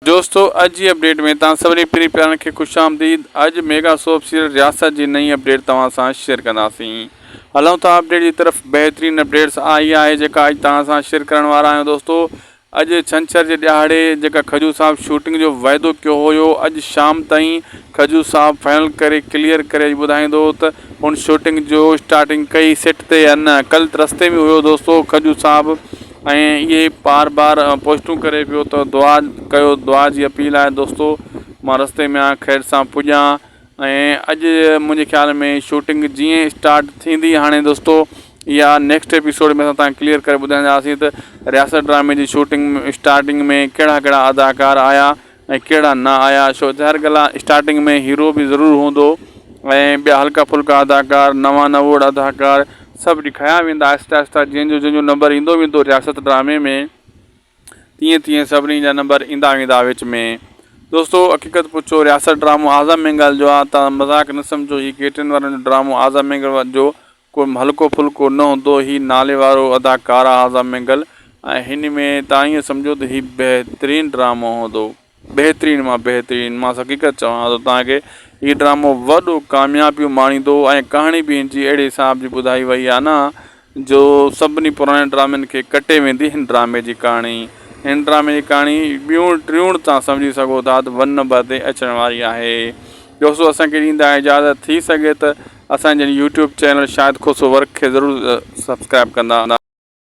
دوستو اڄ جي اپڊيٽ ۾ توهان سڀني پرين پيارن کي خوش آمديد اڄ ميگا سوپ سيريل رياست جي نئين اپڊيٽ توهان سان شيئر ڪنداسين هلون ٿا اپڊيٽ جي طرف بهترين اپڊيٽس آئي آهي جيڪا اڄ توهان سان شيئر ڪرڻ وارا آهيون دوستو اڄ ڇنڇر جي ڏهاڙي جيڪا کجو صاحب شوٽنگ جو وعدو ڪيو هيو اڄ شام تائين کجو صاحب فائنل ڪري ڪليئر ڪري اڄ ٻڌائيندو ته هن شوٽنگ جو اسٽارٽنگ ڪئي سيٽ تي يا نه ڪل رستي ۾ هيو دوستو کجو صاحب ۽ اهي بار بار پوسٽون ڪري پيو ته دعا ڪيو دعا جي اپيل آهي دوستو مان رستي ۾ آهيان خير سان پڄان ۽ اڄ منهنجي خيال ۾ شوٽنگ جيئن اسٽارٽ ٿيندي هاڻي دوستو يا نيڪسٽ ايپيسوڊ ۾ اسان تان ڪليئر ڪري ٻڌائينداسين ته رياست ڊرامي جي شوٽنگ اسٽارٽنگ ۾ ڪهڙا ڪهڙا اداڪار آيا ۽ ڪهڙا نه آيا ڇو ظاهر ڳالهه آ اسٽارٽنگ ۾ هيرو به ضرور هوندو ۽ ٻيا هلڪا ڦلڪا اداڪار نوان نوڙ اداڪار سڀ ڏکايا ويندا آهستي آهستي جنهن جو جنهن جو نمبر ايندو ويندو رياست ڊرامي ۾ تيئن تيئن سڀني جا نمبر ايندا ويندا وچ ۾ دوستو حقيقت پڇو رياست ڊرامو اعظم مينگل جو آ تان مذاق نه سمجهو هي ڪيٽن وارن جو ڊرامو اعظم مينگل جو ڪو هلڪو ڦلڪو نه هوندو هي نالي وارو اداڪار آ اعظم مينگل ۽ هن ۾ تان ائين سمجهو ته هي بهترين ڊرامو هوندو بهترين مان بهترين مان حقيقت چوان ٿو توهان کي هي ڊرامو وڏو ڪاميابيون ماڻيندو ۽ ڪهاڻي به هن جي اهڙي حساب جي ٻڌائي وئي آ نه جو سڀني پراڻن ڊرامن کي ڪٽي ويندي هن ڊرامي جي ڪهاڻي هن ڊرامي جي ڪهاڻي ٻيون ٽيون توهان سمجهي سگهو ٿا ته ون نمبر تي اچڻ واري آهي دوستو اسان کي ڏيندا اجازت ٿي سگهي ته اسان جي YouTube channel Shahid Khoso work کي ضرور سبسڪرائب ڪندا.